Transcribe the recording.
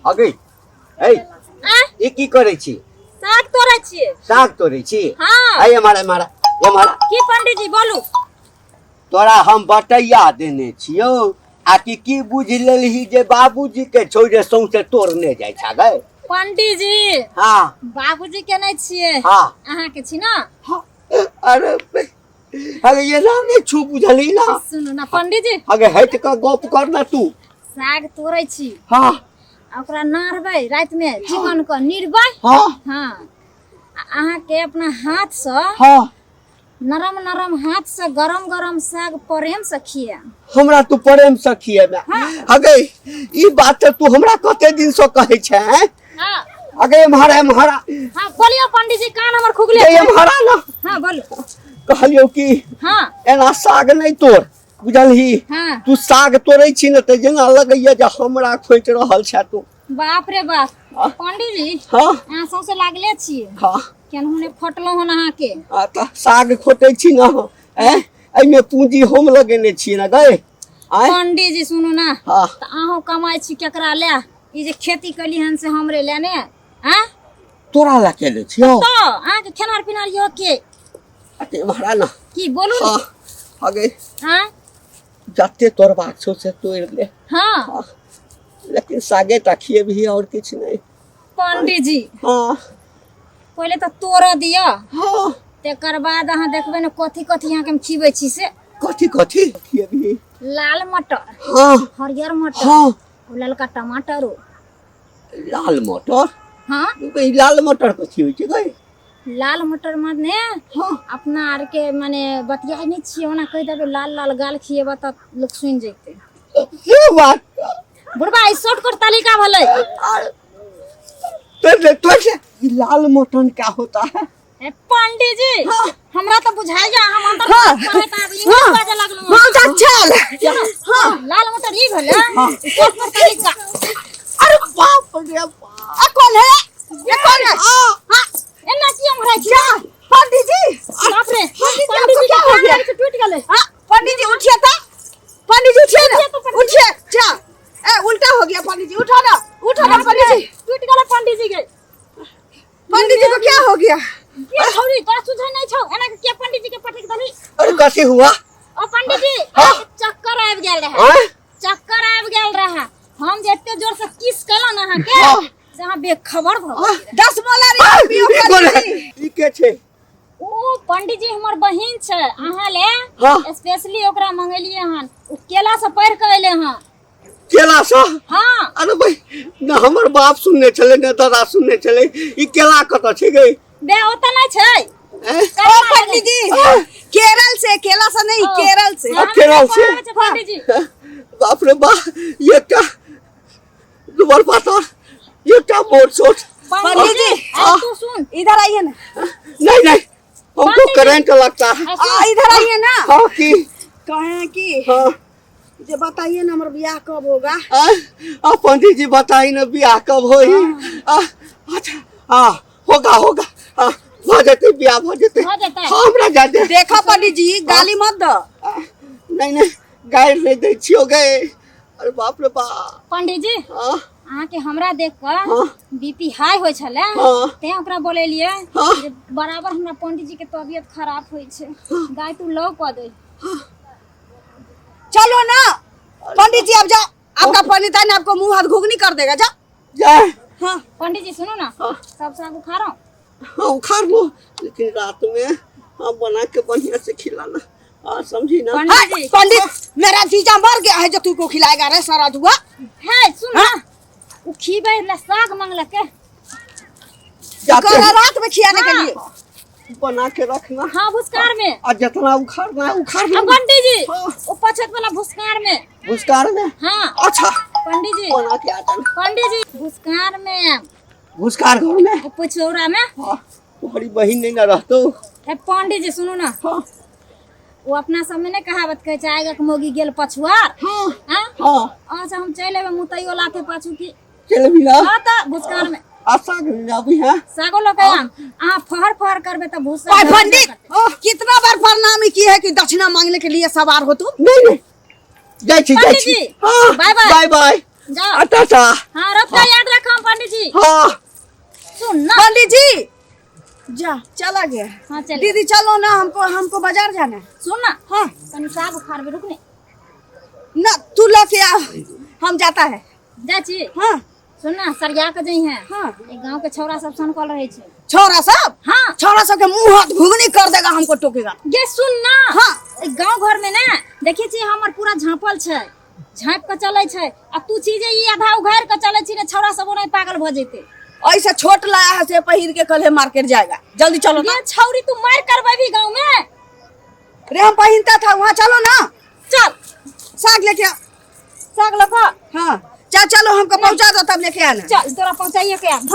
अगे ए आँय? ई की करै छी साग तोड़ै छियै साग तोड़ै छी हाँ। ए हमारा हमारा हमारा की पंडीजी बोलू तोरा हम बटैया देने छियौ आ कि की बुझि लेलही जे बाबूजी के छौ जे सौंसे तोड़ने जाइ छा गै पंडीजी हाँ बाबूजी के नहि छियै हाँ अहाँके छी ना हाँ अरे अरे ये ना नहीं छू बुझली ना सुनू ना पंडीजी अगे हट के गप कर ना तू साग तोड़ै छी हाँ आ ओकरा नारबै रातिमे चिकन के निरबै हाँ हाँ आ अहाँके अपना हाथसँ हाँ नरम नरम हाथ से गरम गरम साग प्रेम से खिया हमरा तू प्रेम से खिएबे अगे ई बात तऽ तू हमरा कते दिन से कहै छै हैं? हाँ अगे एम्हर एम्हर हाँ बोलियो पंडित जी कान हमर खुगले ए एम्हर आ ना हाँ बोलो कहलियौ कि हाँ एना साग नहि तोड़ बुझलही हाँ तू साग तोड़ै छी ने तऽ जेना लगैया जे हमरा खोंटि रहल छै तू बाप रे बाप हाँ। पंडित जी हाँ अहाँ सौंसे लागले छियै हाँ केनहु ने फटलहुँ हन अहाँके आ तऽ साग खोटै छी ने ऐं एहिमे पूंजी हम लगेने छी ने गै आँय पंडित जी सुनू ना हाँ तऽ अहूँ कमाइ छी केकरा ले ई जे खेती केली हन से हमरे ले ने आँ तोरा लए केने छियौ तऽ अहाँके खेनार पिनार यऽ के अते महारा ना की बोलू ने हाँ अगे हाँ जते तोड़बाक छौ से तोड़ि ले हाँ हाँ लेकिन सागे टा खिएबही और किछु नहि पंडित जी हाँ पहिले तऽ तोड़ऽ दिअ हाँ तकर बाद अहाँ देखबै ने कथी कथी अहाँके हम खिबै छी से कथी कथी खिएबही लाल मटर हाँ हरियर मटर हाँ और ललका टमाटरो लाल मटर हाँ ई लाल मटर कथी होइ छै गै लाल मटर माने हाँ अपना आर के माने बतियाइ नहि छियै ओना कहि देबै लाल लाल गाल खिएबा तऽ लोक सुनि जेतै से बात बुढ़बा ई शॉर्टकट तालिका भेलै तो ले तो से ई लाल मटन क्या होता है ए पंडित जी हाँ। हमरा तऽ बुझाइया हम अंदर हाँ। पढ़ैत आब इंग्लिश बाजऽ लगलहुँ बहुत अच्छा हाँ लाल मटर ई भेलै शॉर्टकट तालिका अरे बाप रे बाप आ कौन है ये कौन है हाँ एना की हम छी पंडित जी बाप रे पंडित जी पंडित आपको जी क्या के हो गया कान से टूट गेलै हाँ पंडित जी उठिए तो पंडित जी उठिए ना उठिए तो पंडित जी। उठिए क्या ए उल्टा हो गया पंडित जी उठो ना उठो ना पंडित जी टूट गेलै पंडित जी के पंडित जी को क्या हो गया के छौरी तोरा सुझै नहि छौ एना के के पंडित जी के पटक देली अरे कैसे हुआ ओ पंडित जी हाँ। चक्कर आबि गेल रहे आँय? चक्कर आबि गेल रहे हम जे एते जोर से किस केलहुँ ने अहाँके हाँ। से अहाँ बेखबर भऽ गेलियै। दस मोला रे पियो ई कोन है? पंडित जी ई के छै ओ पंडित जी हमर बहिन छै अहाँ ले हाँ। स्पेशली ओकरा मंगेलियै हन ओ केला से पढ़ि के एलै हन केला सँ हाँ अरे भाई न हमर बाप सुनने छलै न दादा सुनने छलै ई केला कतऽ छै गै बे ओतऽ नहि छै ऐं? ओ पंडित जी केरल से केला से नहीं ओ। केरल से हाँ, केरल से? पढ़ाबै छै पंडित जी बाप रे बा एकटा दुबर पातर एकटा मोट सोट पंडित जी हाँ। अरे तू सुन इधर आइए ना नहीं नहीं हमको पंडित जी। करंट लगता है अरे सुन, आ, इधर आइए ना हाँ की कहे कि हाँ जे बताइए ना हमर बियाह कब होगा आ, आ पंडित जी बताई ना बियाह कब होई आ, अच्छा हाँ होगा होगा हाँ भऽ जेतै बियाह भऽ जेतै भऽ जेतै। हाँ हमरा जा दे देखो पंडित जी गाली मत दो आ, नहीं नहीं गारि नहीं दै छियौ गै अरे बाप रे बाप पंडित जी हाँ अहाँके हमरा देख कऽ हाँ। बीपी हाई होइ छलै हाँ। तें ओकरा बोलेलियै हाँ। जे बराबर हमरा पंडित जी के तबियत खराब होइ छै गाय तू लौ कऽ दे चलो ना पंडित जी अब जाओ आपका पंडित है ना आपको मुंह हाथ घुगनी कर देगा जाओ जाए हाँ पंडित जी सुनू ना हाँ। सब साग उखाड़ो हाँ उखाड़ लो लेकिन रात में हाँ बना के बढ़िया से खिलाना हाँ समझी ना पंडित हाँ, जी पंडित मेरा जीजा मर गया है जो तुमको खिलाएगा रे सारा जुआ है सुन ना उ खीबै ला साग मंगलक जाते कह रहा हैं, रात में खिलाने के हाँ। लिए बना के रखना हाँ भुसकार में और जितना उखाड़ना है उखाड़ लो अब पंडित जी हाँ। वो पछत वाला भुसकार में भुसकार में हाँ अच्छा पंडित जी बना के आ जाना पंडित जी भुसकार में भुसकार घर में वो पछौरा में हाँ तुम्हारी बहन नहीं ना रहतो ए पंडित जी सुनू ना हाँ वो अपना सब में नहीं कहावत कहै छै आगाक मौगी गेल पछुआर हाँ हाँ हाँ अच्छा हम चलि एबै मुतैयो लाथे पाछू की चल भी ना हाँ तऽ भुसकार में आ साग लेने अभी है सागो लऽ के आम अहाँ फहर फहर करबै तऽ भूसा ओए पंडित कितना बार प्रणाम की है कि दक्षिणा मांगने के लिए सवार हो तुम नहीं नहीं जाइ छी, जाइ छी। पंडित जी, हाँ, बाय बाय। बाय बाय। जाओ। आ, टाटा। हाँ, रतका याद रखम पंडित जी। हाँ। सुन ना। पंडित जी जा, चला गया। हाँ चल। दीदी चलो ना, हमको हमको बाजार जाना है। सुन ना। हाँ। तनी साग उखाड़बे, रुक ने। ना तू लेके आ, हम जाता है। जा छी। हाँ। सुन ना, सरिया के जई है। हाँ। एक गांव के छौरा सब सनकल रहे छे। छौरा सब? हाँ। छौरा सब के मुंह हाथ घुघनी कर देगा, हमको टोकेगा। गे सुन ना। हाँ। एक गांव घर में ना देखी छी हमर पूरा झांपल छे, झांप के चले छे, आ तू छी जे ई आधा उघार के चले छी ने, छौरा सब ओना पागल भ जेते। ऐसे छोट लाया है से पहिर के कल मार्केट जाएगा। जल्दी चलो ना। ये छौरी तू मार करबेबी गांव में। रे हम पहिनता था वहाँ, चलो ना। चल साग लेके आ। साग लको। हाँ चल, चलो हमको पहुँचा दो तब लेके आना। चल तोरा पहुँचाइए के आ।